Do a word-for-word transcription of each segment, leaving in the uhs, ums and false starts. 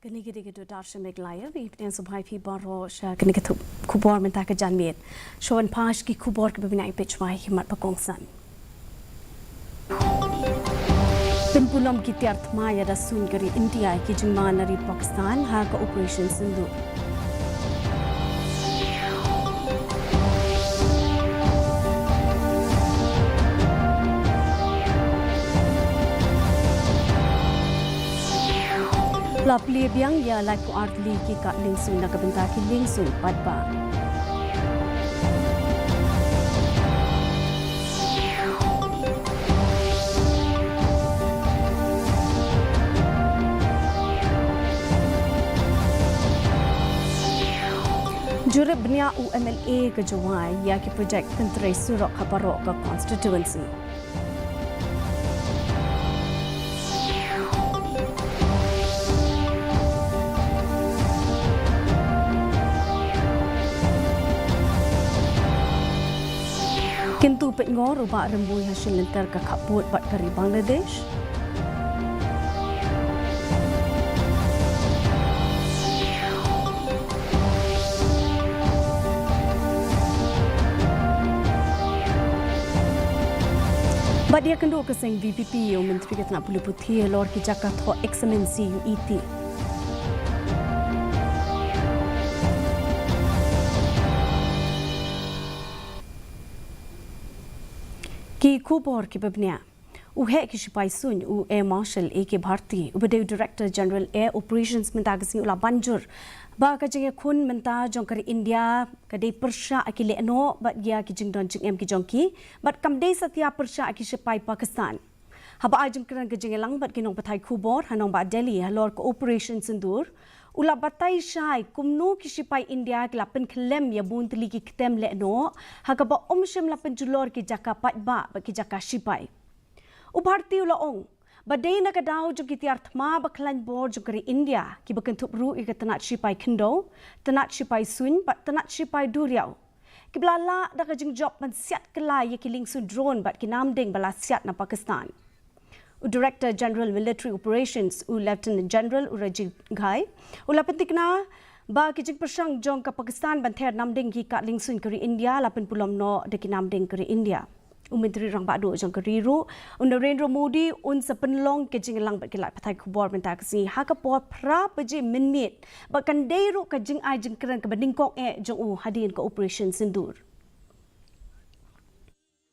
Kane ka dei ka Doordarshan Meghalaya, ba ngi pdiang sngewbha ïa phi baroh sha kane ka thup khubor mynta ka janmiet. Shuwa ban phai sha ki khubor kiba bniah, peit shuwa ïa ki mat ba kongsan. Pynpulom ki tiar thma ïada suiñ ka ri India ïa ki jingma na ri Pakistan ha ka Operation Sindoor. La plie biang ïa laiphew ar tylli ki kad liengsuiñ na ka bynta ki liengsuiñ paidbah. Jurip bniah u M L A ka Jowai ïa ki projek pyntrei surok ha baroh ka constituency. Kyntu peitngor u Bah Rymbui ha shilynter ka khappud bad ka ri Bangladesh. Bad ïakynduh ka seng V P P ïa u Myntri ka tnat pule puthi halor ki jaka thoh eksamin C U E T. Ki khubor kiba bniah. U heh ki shipai suiñ u Air Marshal A K Bharti, uba dei u Director General Air Operations mynta ka sngi, u la ban jur ba ka jingïakhun mynta jong ka ri India ka dei pyrshah ïa ki lehnoh bad ïa ki jingdon jingem ki jong ki, bad kam dei satia pyrshah ïa ki shipai Pakistan. Haba ai jingkren ka jingïalang bad ki nongpathai khubor ha nongbah Delhi halor ka Operation Sindoor, u la batai shai kumno ki shipai India ki la pynkhlem ïa bun tylli ki ktem lehnoh ha kaba ym shym la pynjulor ki jaka paidbah bad ki jaka shipai. U Bharti u la ong ba dei na ka daw jong ki tiar thma ba khlaiñ bor jong ka ri India, kiba kynthup ruh ïa ka tnat shipai khyndew, tnat shipai suiñ bad tnat shipai duriaw, kiba la lah da ka jingjop ban siat kylla ïa ki liengsuiñ drone bad ki namding ba la siat na Pakistan. U Director General Military Operations, u Lieutenant General u Rajiv Ghai, u la pyntikna ba ki jingpyrshang jong ka Pakistan ban ther namding ki kad liengsuiñ ka ri India la pynpulom noh da ki namding ka ri India. U Myntri Rangbah Duh jong ka ri ruh, u Narendra Modi, un sa pynlong ka jingïalang bad ki lad pathai khubor mynta ka sngi ha ka por phra baje mynmiet, bad kan dei ruh ka jingai jingkren kaba nyngkong eh jong u hadien ka Operation Sindoor.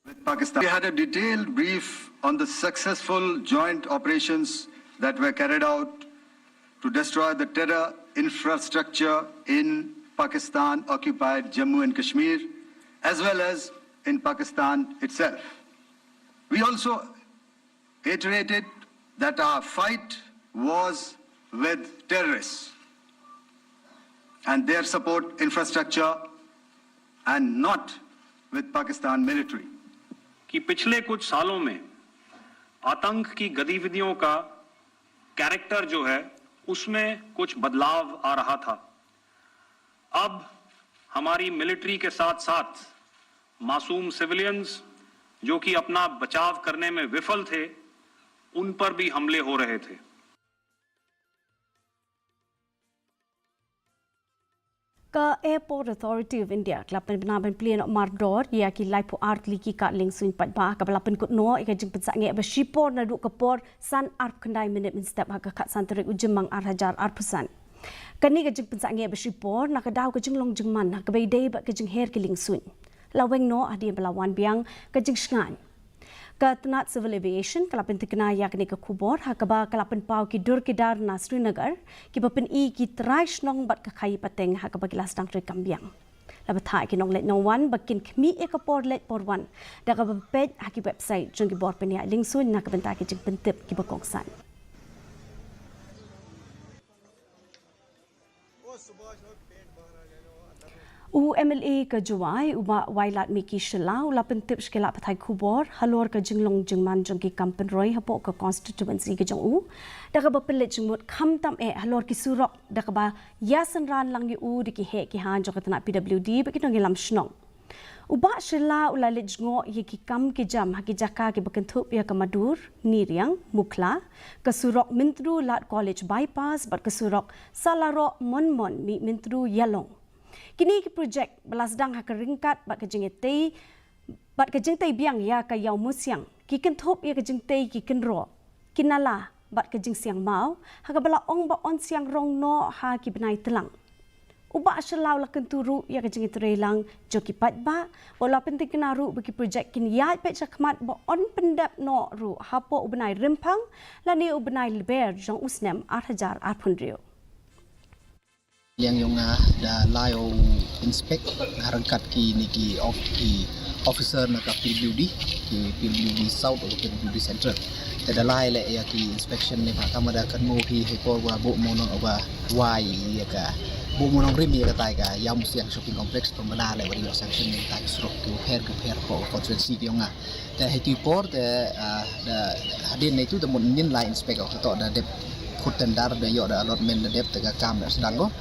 With Pakistan, we had a detailed brief on the successful joint operations that were carried out to destroy the terror infrastructure in Pakistan occupied Jammu and Kashmir, as well as in Pakistan itself. We also iterated that our fight was with terrorists and their support infrastructure and not with Pakistan military. कि पिछले कुछ सालों में आतंक की गतिविधियों का कैरेक्टर जो है, उसमें कुछ बदलाव आ रहा था। अब हमारी मिलिट्री के साथ साथ मासूम सिविलियंस जो कि अपना बचाव करने में विफल थे, उन पर भी हमले हो रहे थे। Ka Airport Authority of India ka la pynbna ban plie noh mardor ïa ki laiphew ar tylli ki kad liengsuiñ paidbah, kaba la pynkut noh ïa ka jingpynsangeh ba shipor naduh ka por san arphew khyndai minit mynstep ha ka khatsan tarik u Jymmang ar hajar arphew san. Kane ka jingpynsangeh ba shipor na ka daw ka jinglong jingman ha kaba ïadei bad ka jingher ki liengsuiñ, la weng noh hadien ba la wan biang ka jingshngaiñ. Ka tnat Civil Aviation ka la pyntikna ïa kane ka khubor ha kaba ka la pynpaw ki dur ki dar na Srinagar, kiba pyni ki trai shnong bad ka khaïi pateng ha kaba ki la sdang treikam biang. La bthah ïa ki nongleit nongwan ba kin khmih ïa ka por leit por wan da kaba peit ha ki website jong ki bor pynïaid liengsuiñ na ka bynta ki jingpyntip kiba kongsan. U M L A ka Jowai, u Bah Wailadmiki Shylla, u la pyntip sha ki lad pathai khubor halor ka jinglong jingman jong ki kam pynroi hapoh ka constituency ka jong u, da kaba pynleit jingmut khamtam eh halor ki surok, da kaba ïasynran lang ïa u da ki heh ki haiñ jong ka tnat P W D bad ki nongïalam shnong. U Bah Shylla u la leit jngoh ïa ki kam ki jam ha ki jaka kiba kynthup ïa ka madur Niriang Mukhla, ka surok Myntdu Lad College Bypass bad ka surok Salaroh Monmon mih Myntdu Ïalong. Kine ki projek ba la sdang ha ka ryngkat bad ka jingtei bad ka jingtei biang ïa ka Ïawmusiang, ki kynthup ïa ka jingtei ki kynroh, ki nala bad ka jingsiang maw, ha kaba la ong ba yn siang rong noh ha ki bnai tlang. U Bah Shylla u la kyntu ruh ïa ka jingïatreilang jong ki paidbah, bad u la pyntikna ruh ba ki projek kin ïaid peit shakhmat bad yn pyndep noh ruh hapoh u bnai Rymphang lane u bnai Lber jong u snem ar hajar arphew hynriew. Liang jong nga da la ïoh inspect ha ryngkat kine ki of-, ki officer na ka P W D, ki P W D South bad P W D Central. Te da la ïaleh ïa ki inspection ne ba ka mada kan mo hi hi por ba buh mo nong ba wai ïa ka, buh mo nongrim ïa katai ka Ïawmusiang Shopping Complex, pynbna leh ba ïoh sanction ne katai ka surok ki pher ki pher ko constituency ki jong nga. Te ha itu i por te, ah, da hadien na itu da mut ngin la inspect, oh, to da dep khut tender, da ïoh da allotment da dep, te ka kam da sdang ko.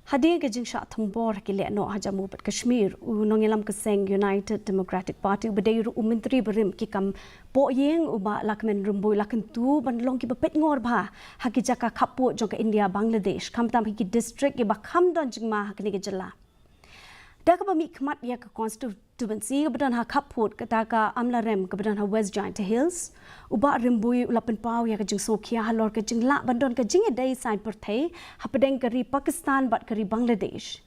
Hadien ka jingshah thombor ha ki lehnoh ha Jammu bad Kashmir, u nongïalam ka seng United Democratic Party uba dei ruh u Myntri barim ki kam pohïing, u Bah Lahkmen Rymbui, u la kyntu ban long kiba peitngor bha ha ki jaka khappud jong ka India Bangladesh, khamtam ha ki district kiba kham don jingma ha kane ka jylla. Da kaba mihkhmat ïa ka constituency kaba don ha khappud, kata ka Amlarem kaba don ha West Jaintia Hills, u Bah Rymbui u la pynpaw ïa ka jingsngewkhia halor ka jinglah ban don ka jingïadei saiñ pyrthei hapdeng ka ri Pakistan bad ka ri Bangladesh.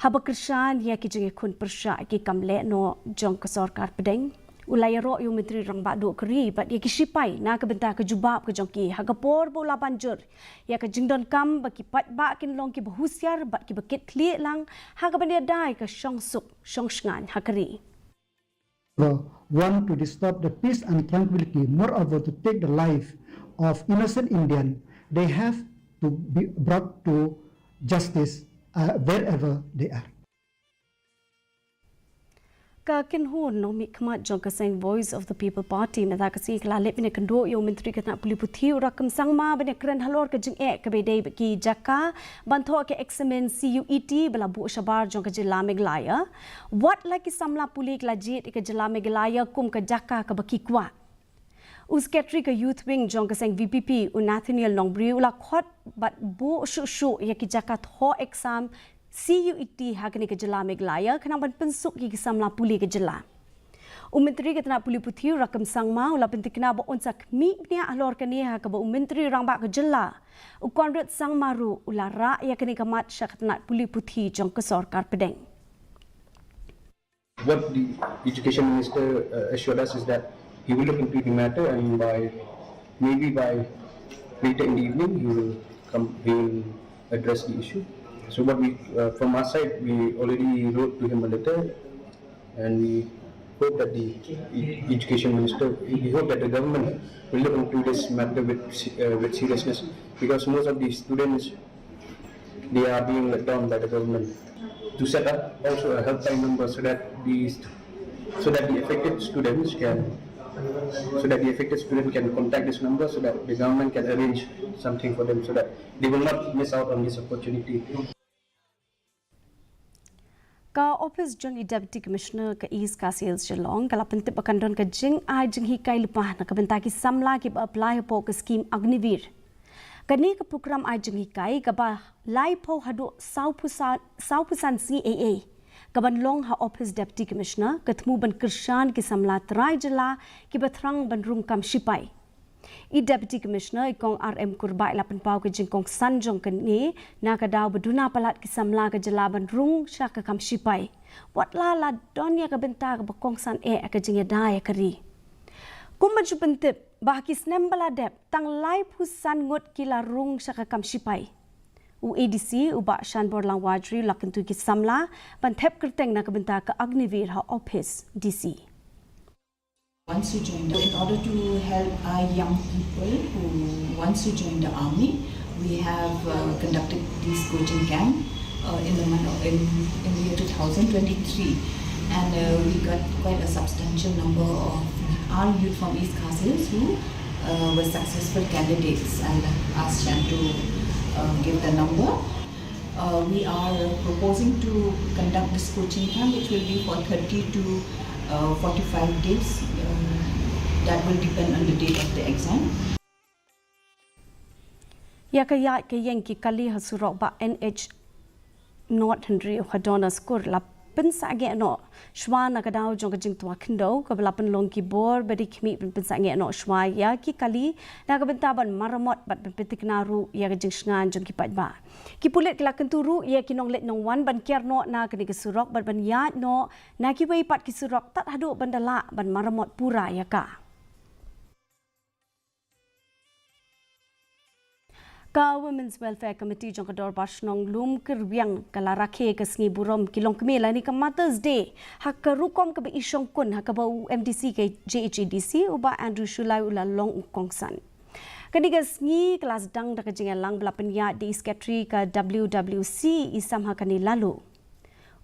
Haba kyrshan ïa ki jingïakhun pyrshah ki kam lehnoh jong ka sorkar pdeng, u la ïaroh ïa u Myntri Rangbah Duh ka ri bad ïa ki shipai na ka bynta ka jubab ka jong ki, ha ka por ba u la ban jur ïa ka jingdonkam ba ki paidbah kin long kiba husiar bad kiba kitkhlieh lang ha kaban ïada ïa ka shongsuk shongshngaiñ ha ka ri. One, to disturb the peace and tranquility, moreover, to take the life of innocent Indian, they have to be brought to justice, uh, wherever they are. Ka kynhun nongmihkhmat jong ka seng Voice of the People Party mynta ka sngi ka la leit ban ïakynduh ïa u Myntri ka tnat pule puthi u Rakkam Sangma ban ïakren halor ka jingeh kaba ïadei bad ki jaka ban thoh ka eksamin C U E T ba la buh shabar jong ka jylla Meghalaya. Wat la ki samla pule ki la jied ïa ka jylla Meghalaya kum ka jaka kaba ki kwah. U Secretary ka Youth Wing jong ka seng V P P, u Nathaniel Nongbriew, u la khot bad buh shuh shuh ïa ki jaka thoh exam C U E T ha kane ka jylla Meghalaya, khnang ban pynsuk ïa ki samla pule ka jylla. U Myntri ka tnat pule puthi u Rakkam Sangma u la pyntikna ba un sa khmih bniah halor kane, ha kaba u Myntri Rangbah ka jylla, u Conrad Sangma ruh u la rah ïa kane ka mat sha ka tnat pule puthi jong ka sorkar pdeng. What the education minister, uh, assured us is that he will look into the matter, and by, maybe by later in the evening, he will come, he will address the issue. So what we, uh, from our side, we already wrote to him a letter, and we hope that the e-, education minister, we hope that the government will look into this matter with se-, uh, with seriousness, because most of the students, they are being let down by the government. To set up also a helpline number so that the st-, so that the affected students can, so that the affected student can contact this number so that the government can arrange something for them so that they will not miss out on this opportunity. Ka ophis jong i Deputy Commissioner ka East Khasi Hills Shillong ka la pyntip ba kan don ka jingai jinghikai lypa na ka bynta ki samla kiba apply hapoh ka skim Agniveer. Kane ka program ai jinghikai kaba laiphew haduh sawphew san, sawphew san sngi ei ei, kaban long ha ophis Deputy Commissioner, ka thmu ban kyrshan ki samla trai jylla kiba thrang ban rung kam shipai. I Deputy Commissioner i Kong R M Kurbah i la pynpaw ka jingkongsan jong kane na ka daw ba duna palat ki samla ka jylla ban rung sha ka kam shipai. Wat la la don ïa ka bynta kaba kongsan eh ka jingïada ïa ka ri. Kum ban shu pyntip ba ha ki snem ba la dep tang laiphew san ngut ki la rung sha ka kam shipai. U A D C u Bah Shanborlang Warjri u la kyntu ki samla ban thep kyrteng na ka bynta ka Agniveer ha ophis D C. Wants to join the, in order to help our young people who wants to join the army, we have, uh, conducted this coaching camp, uh, in the month of, in, in the year two thousand twenty-three, and, uh, we got quite a substantial number of our youth from East Khasi Hills who, uh, were successful candidates, and asked Shan to, uh, give the number. Uh, we are proposing to conduct this coaching camp, which will be for thirty to uh, forty-five days. Um, that will depend on the date of the exam. Ïa ka ïaid ka ïeng ki kali ha surok ba N H North Henry ha Donaskur la pynsangeh noh shwa na ka daw jong ka jingtwa khyndew kaba la pynlong ki bor ba dei khmih ban pynsangeh noh shwa ïa ki kali na ka bynta ban maramot bad ban pynthikna ruh ïa ka jingshngaiñ jong ki paidbah. Ki pulit ki la kyntu ruh ïa ki nongleit nongwan ban kiar noh na kane ka surok bad ban ïaid noh na kiwei pat ki surok tad haduh ban da lah ban maramot pura ïa ka. Ka Women's Welfare Committee jong ka Dorbar Shnong Lum Kyrwiang ka la rakhe ka sngi burom ki longkmie lane ka Mother's Day ha ka rukom kaba i shongkun ha kaba u M D C ka J H A D C u Bah Andrew Shullai u la long u kongsan. Kane ka sngi ka la sdang da ka jingïalang ba la pynïaid da i Secretary ka W W C i Samhakani Laloo.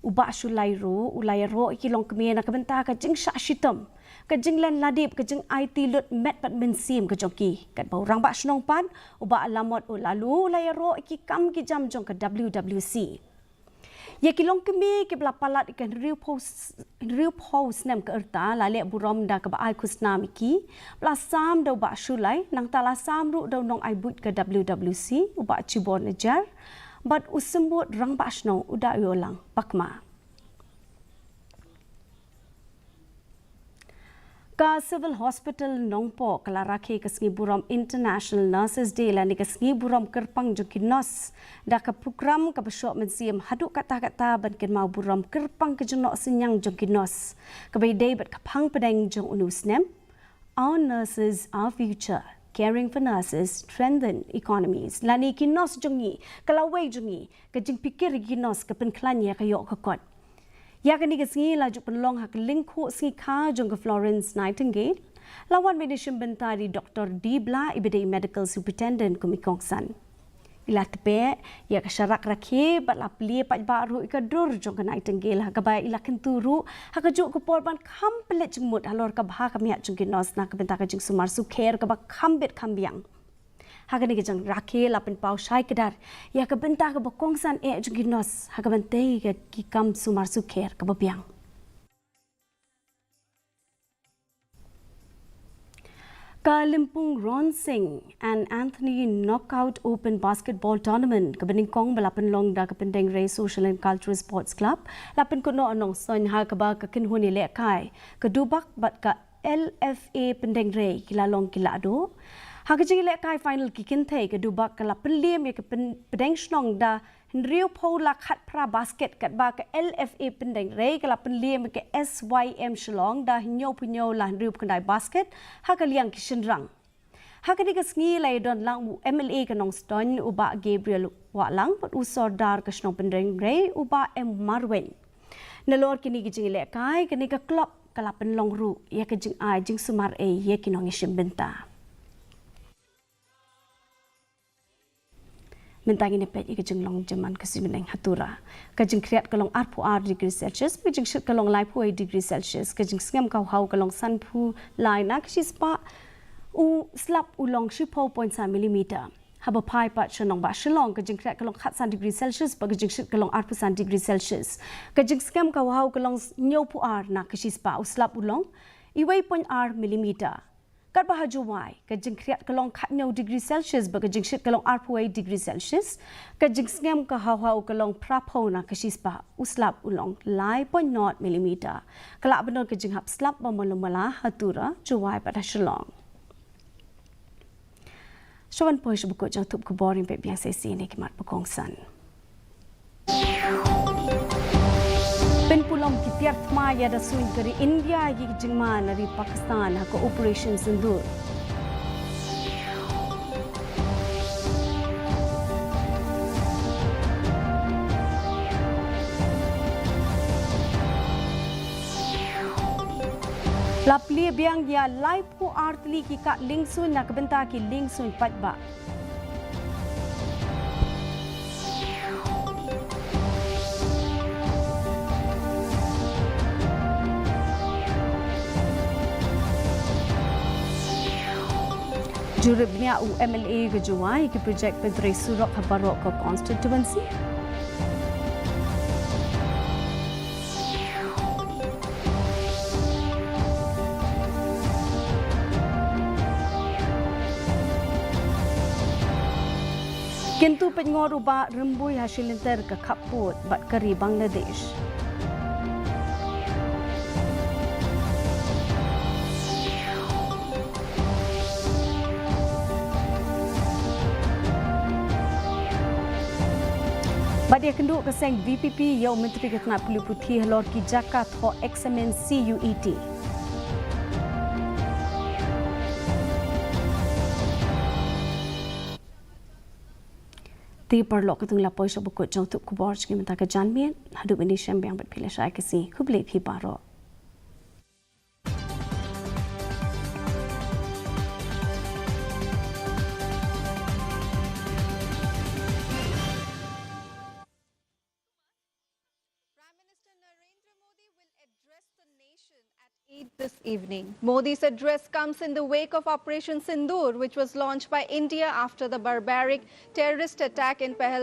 U Bah Shullai ruh u la ïaroh ïa ki longkmie na ka bynta ka jingshah shitom, ka jinglen ladip, ka jingaiti lut met bad mynsiem ka jong ki. Katba u Rangbah Shnong pat u Bah Lamot u Laloo u la ïaroh ïa ki kam ki jam jong ka W W C. Ïa ki longkmie kiba la palat ïa ka hynriewphew s-, hynriewphew snem ka rta la leh burom da kaba ai khusnam ïa ki ba la sam da u Bah Shullai, nangta la sam ruh da u nongai buit ka W W C u Bah Chibor Najar bad u Symbud Rangbah Shnong u Dawialang Pakma. Ka Civil Hospital Nongpoh ka la rakhe ka sngi burom International Nurses Day lane ka sngi burom kyrpang jong ki nurse da ka program kaba shoh mynsiem haduh katta katta ban kynmaw burom kyrpang ka jingnoh synñiang jong ki nurse kaba ïadei bad ka phang pdeng jong une u snem. Our nurses, our future. Caring for nurses strengthen economies. Lane ki nurse jong ngi, ka lawei jong ngi, ka jingpikir ïa ki nurse ka pynkhlaiñ ïa ka ïoh ka kot. Ïa kane ka sngi la ju pynlong ha ka lyngkhuh sngi kha jong ka Florence Nightingale. La wan ban ïashim bynta da i Doktor D Blah iba dei i Medical Superintendent kum i kongsan. I la tbeh ïa ka sharak rakhe bad la plie paidbah ruh ïa ka dur jong ka Nightingale ha kaba i la kyntu ruh ha kajuh ka por ban kham pynleit jingmut halor ka bha ka miat jong ki nurse na ka bynta ka jingsumar sukher kaba kham bit kham biang. Ha kane ka jingrakhe la pynpaw shai kdar ïa ka bynta kaba kongsan eh jong ki nurse ha ka ban tei ïa ki kam sumar sukher kaba biang. Ka Lympung Ronsing and Anthony Knockout Open Basketball Tournament kaba nyngkong ba la pynlong da ka Pyndengrei Social and Cultural Sports Club la pynkut noh ha Nongstoiñ ha kaba ka kynhun ïalehkai ka Dubak bad ka L F A Pyndengrei ki la long ki lahduh. Ha ka jingïalehkai final ki kynthei ka Dubak ka la pynliem ïa ka pyn-, pdeng shnong da hynriewphew la khatphra basket katba ka L F A Pyndengrei ka la pynliem ïa ka S Y M Shillong da hynñiewphew hynñiew la hynriewphew khyndai basket ha ka liang ki shynrang. Ha kane ka sngi la ïadon lang u M L A ka Nongstoiñ u Bah Gabriel Wahlang bad u Sordar ka shnong Pyndengrei u Bah M Marwein. Nalor kine ki jingïalehkai kane ka club ka la pynlong ruh ïa ka jingai jingsumar ei ïa ki nongïashim bynta. Mynta ngin ïa peit ïa ka jinglong jingman ka sngi mynne ha Tura. Ka jingkhriat ka long arphew ar degree Celsius, ka jingshit ka long laiphew wei degree Celsius, ka jingsngem ka hawhaw ka long sanphew lai na ka shispah, u slap u long shiphew point san millimeter. Haba phai pat sha nongbah Shillong ka jingkhriat ka long khatsan degree Celsius bad ka jingshit ka long arphew san degree Celsius. Ka jingsngem ka hawhaw ka long hynñiewphew ar na ka shispah, u slap u long iwei point ar millimeter. Katba ha Jowai, ka jingkhriat ka long khathynñiew degree Celsius bad ka jingshit ka long arphew wei degree Celsius. Ka jingsngem ka hawhaw ka long phraphew na ka shispah, u slap u long lai point nought millimeter. Ka lah ban don ka jinghap slap ba malu mala ha Tura, Jowai bad ha Shillong. Sha wan poi sha ba kut jong thup khubor, ngin peit biang sa shisien ïa ki mat ba kongsan. Pynpulom ki tiar thma ïada suiñ ka ri India ïa ki jingma na ri Pakistan ha ka Operation Sindoor. La plie biang ïa laiphew ar tylli ki kah liengsuiñ na ka bynta ki liengsuiñ paidbah. Jurip bniah u M L A ka Jowai ïa ki projek pyntrei surok ha baroh ka constituency. Kyntu pynngor u Bah Rymbui ha shilynter ka khappud bad ka ri Bangladesh. Bad ïakynduh ka seng VPP ïa u Myntri ka tnat pule puthi halor ki jaka thoh eksamin CUET. Te paralok, katto ngi la poi sha ba kut jong u tup khubor jong ngi mynta ka janmiet. Haduh ban ïashem biang bad phi lashai ka sngi, khublei phi baroh. Prime Minister Narendra Modi will address the nation at eight this evening. Modi's address comes in the wake of Operation Sindoor, which was launched by India after the barbaric terrorist attack in Pahalgam.